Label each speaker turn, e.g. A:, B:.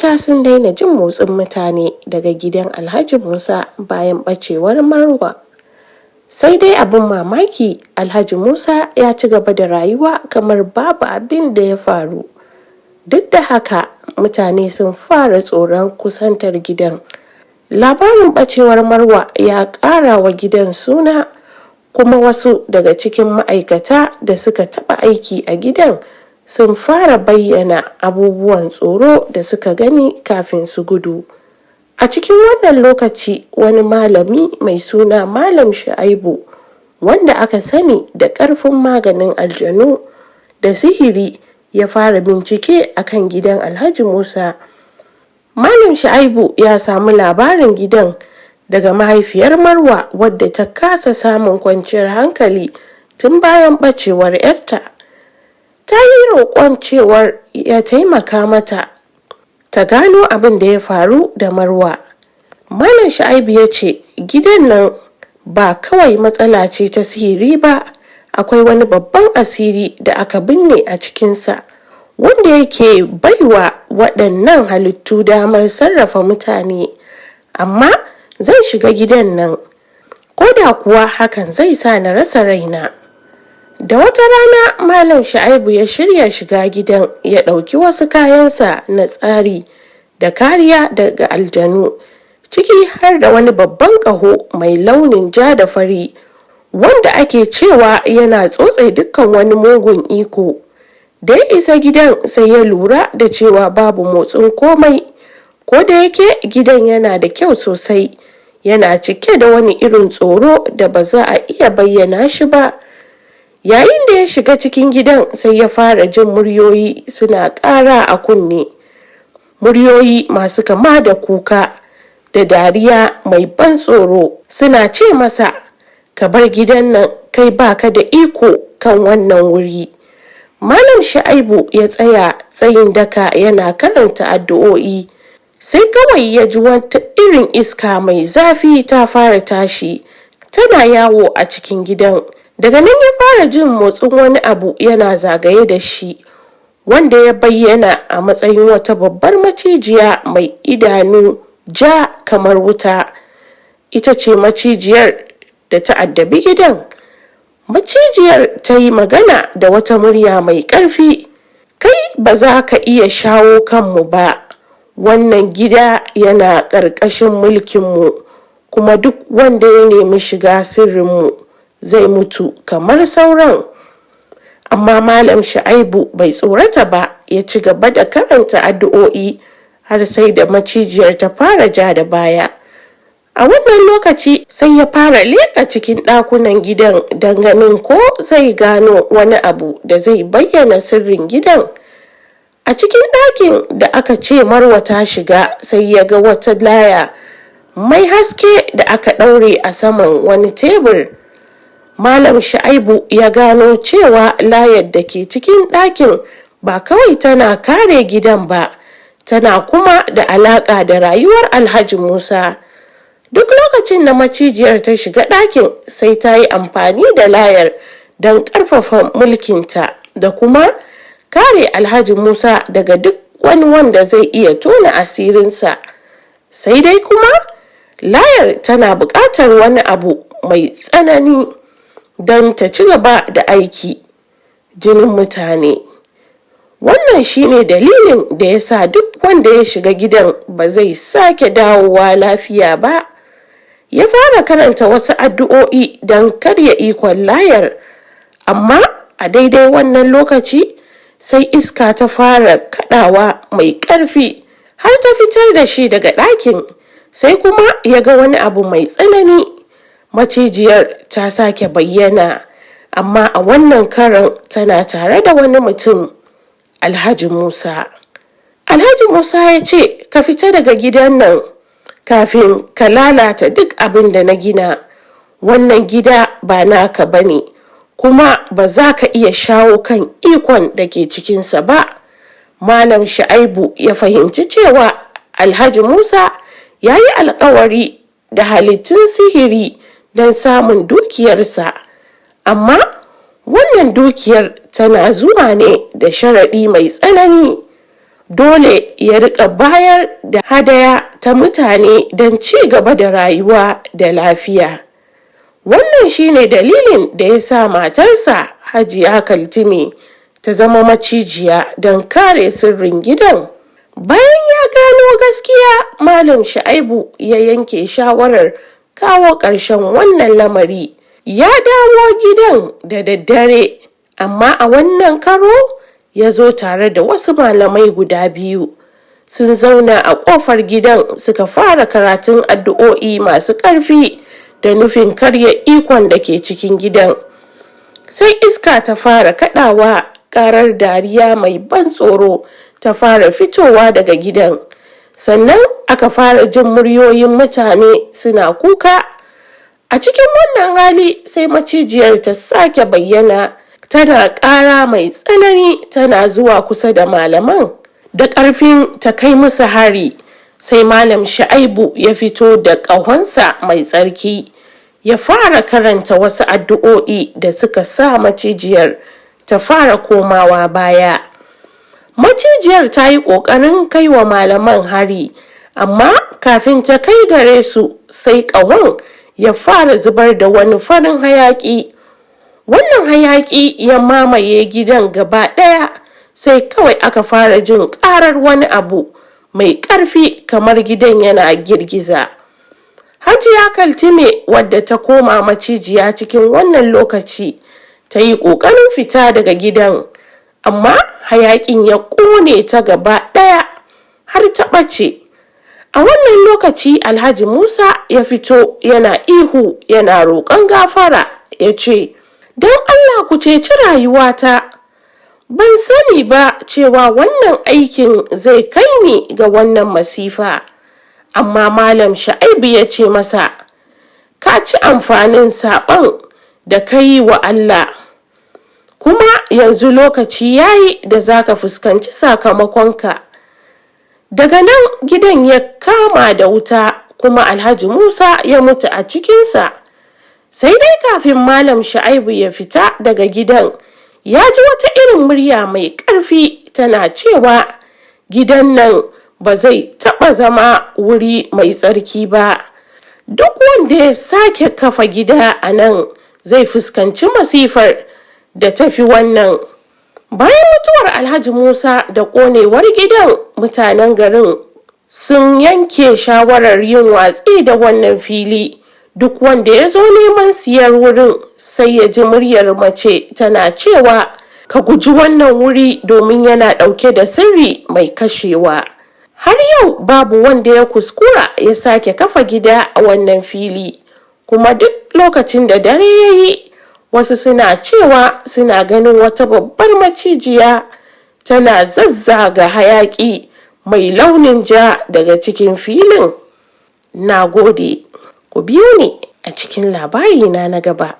A: Mata sun daina jin motsin mutane daga gidan Alhaji Musa bayan ɓacewar Marwa. Sai dai abin mamaki, Alhaji Musa ya ci gaba da rayuwa kamar babu abin da ya faru. Duk da haka, mutane sun fara tsoron kusantar gidan. Labarin ɓacewar Marwa ya ƙara wa gidan suna, kuma wasu daga cikin ma'aikata da suka taɓa aiki a gidan sun fara bayyana abubuwan tsoro da suka gani kafin su gudu. A cikin wannan lokaci, wani malami mai suna Malam Shu'aibu, wanda aka sani da ƙarfin maganin aljanu da sihiri, ya fara bincike akan gidan Alhaji Musa. Malam Shu'aibu ya samu labarin gidan daga mahaifiyar Marwa, wadda ta kasa samun kwanciyar hankali tun bayan ɓacewar 'yarta. Ta yi roƙon cewar ya taimaka mata ta gano abin da ya faru da Marwa. Malam Shu'aibu ya ce gidan nan ba kawai matsala ce ta sihiri ba, akwai wani babban asiri da aka binne a cikinsa, wanda yake baiwa waɗannan halittu damar sarrafa mutane. Amma zan shiga gidan nan, ko da kuwa hakan zai sa na rasa raina. Da wata rana, Malam Shu'aibu ya shirya shiga gidan. Ya ɗauki wasu kayansa na tsari da kariya daga aljanu, ciki har da wani babban ƙaho mai launin ja da fari wanda ake cewa yana tsotse dukkan wani mugun iko. Da ya isa gidan, sai ya lura da cewa babu motsin komai, ko da yake gidan yana da kyau sosai, yana cike da wani irin tsoro da ba za a iya bayyana shi ba. Yayin da ya shiga cikin gidan, sai ya fara jin muryoyi suna ƙara a kunne, muryoyi masu kama da kuka da dariya mai ban tsoro, suna ce masa, "Ka bar gidan nan, kai baka da iko kan wannan wuri." Malam Shu'aibu ya tsaya tsayin daka yana karanta addu'o'i, sai kawai ya ji wata irin iska mai zafi ta fara tashi tana yawo a cikin gidan. Daga nan ya fara jin motsin wani abu yana zagaye da shi, wanda ya bayyana a matsayin wata babbar macijiya mai idanu ja kamar wuta. Ita ce macijiyar da ta addabi gidan. Macijiyar ta yi magana da wata murya mai ƙarfi, "Kai ba za ka iya shawo kanmu ba. Wannan gida yana ƙarƙashin mulkinmu, kuma duk wanda ya nemi shiga sirrinmu zai mutu kamar sauran." Amma Malam Shu'aibu bai tsorata ba, ya ci gaba da karanta addu'o'i har sai da macijiyar ta fara ja da baya. A wannan lokaci sai ya fara leƙa cikin ɗakunan gidan don ganin ko zai gano wani abu da zai bayyana sirrin gidan. A cikin ɗakin da aka ce Marwa ta shiga, sai ya ga wata laya mai haske da aka ɗaure a saman wani tebur. Malam Shu'aibu ya gano cewa layar da ke cikin ɗakin ba kawai tana kare gidan ba, tana kuma da alaƙa da rayuwar Alhaji Musa. Duk lokacin da macijiyar ta shiga ɗakin, sai ta yi amfani da layar don ƙarfafa mulkinta da kuma kare Alhaji Musa daga duk wani wanda zai iya tona asirinsa. Sai dai kuma layar tana buƙatar wani abu mai tsanani don ta ci gaba da aiki: jinin mutane. Wannan shine dalilin da ya sa duk wanda ya shiga gidan ba zai sake dawowa lafiya ba. Ya fara karanta wasu addu'o'i don karya ikon layar, amma a daidai wannan lokaci sai iska ta fara kaɗawa mai ƙarfi har ta fitar da shi daga ɗakin. Sai kuma ya ga wani abu mai tsanani: macijiyar ta sake bayyana, amma a wannan karon tana tare da wani mutum, Alhaji Musa. Alhaji Musa ya ce, "Ka fita daga gidan nan kafin ka lalata duk abin da na gina. Wannan gida ba naka ba ne, kuma ba za ka iya shawo kan ikon da ke cikinsa ba." Malam Shu'aibu ya fahimci cewa Alhaji Musa ya yi alkawari da halittun sihiri don samun dukiyarsa, amma wannan dukiyar tana zuwa ne da sharaɗi mai tsanani. Dole ya riƙa bayar da hadaya ta mutane don ci gaba da rayuwa da lafiya. Wannan shine dalilin da ya sa matarsa Hajiya Kaltime ta zama macijiya don kare sirrin gidan. Bayan ya gano gaskiya, Malam Shu'aibu ya yanke shawarar kawo ƙarshen wannan lamari. Ya dawo gidan da daddare, amma a wannan karo ya zo tare da wasu malamai guda biyu. Sun zauna a ƙofar gidan suka fara karatun addu'o'i masu ƙarfi da nufin karya ikon da ke cikin gidan. Sai iska ta fara kaɗawa, ƙarar dariya mai ban tsoro ta fara fitowa daga gidan. Sannan aka fara jin muryoyin mutane suna kuka. A cikin wannan hali sai macijiyar ta sake bayyana, tana ƙara mai tsanani tana zuwa kusa da malaman da ƙarfin ta kai musu hari. Sai Malam Shu'aibu ya fito da ƙahonsa mai tsarki, ya fara karanta wasu addu'o'i da suka sa macijiyar ta fara komawa baya. Macijiyar ta yi ƙoƙarin kai wa malaman hari, amma kafin ta kai gare su sai ƙahon ya fara zubar da wani farin hayaƙi. Wannan hayaƙi ya mamaye gidan gaba ɗaya, sai kawai aka fara jin ƙarar wani abu mai ƙarfi kamar gidan yana girgiza. Hajiya Kaltime, wadda ta koma macijiya cikin wannan lokaci, ta yi ƙoƙarin fita daga gidan, amma hayaƙin ya ƙone ta gaba ɗaya har ta ɓace. A wannan lokaci Alhaji Musa ya fito yana ihu yana roƙon gafara, ya ce, "Don Allah ku ceci rayuwata. Ban sani ba cewa wannan aikin zai kai ni ga wannan masifa." Amma Malam Shu'aibu ya ce masa, "Ka ci amfanin saɓon da ka yi wa Allah, kuma yanzu lokaci ya yi da za ka fuskanci sakamakonka." Daga nan gidan ya kama da wuta, kuma Alhaji Musa ya mutu a cikinsa. Sai dai kafin Malam Shu'aibu ya fita daga gidan, ya ji wata irin murya mai ƙarfi tana cewa, "Gidan nan ba zai taɓa zama wuri mai tsarki ba. Duk wanda ya sake kafa gida a nan zai fuskanci masifar da tafi wannan." Bayan mutuwar Alhaji Musa da ƙonewar gidan, mutanen garin sun yanke shawarar yin watsi da wannan fili. Duk wanda ya zo neman siyar wurin sai ya ji muryar mace tana cewa, "Ka guji wannan wuri domin yana ɗauke da sirri mai kashewa." Har yau babu wanda ya kuskura ya sake kafa gida a wannan fili, kuma duk lokacin da dare ya yi, wasu suna cewa suna ganin wata babbar macijiya tana zazzaga hayaƙi mai launin ja daga cikin filin. Na gode. Ku biyo ni a cikin labarina na gaba.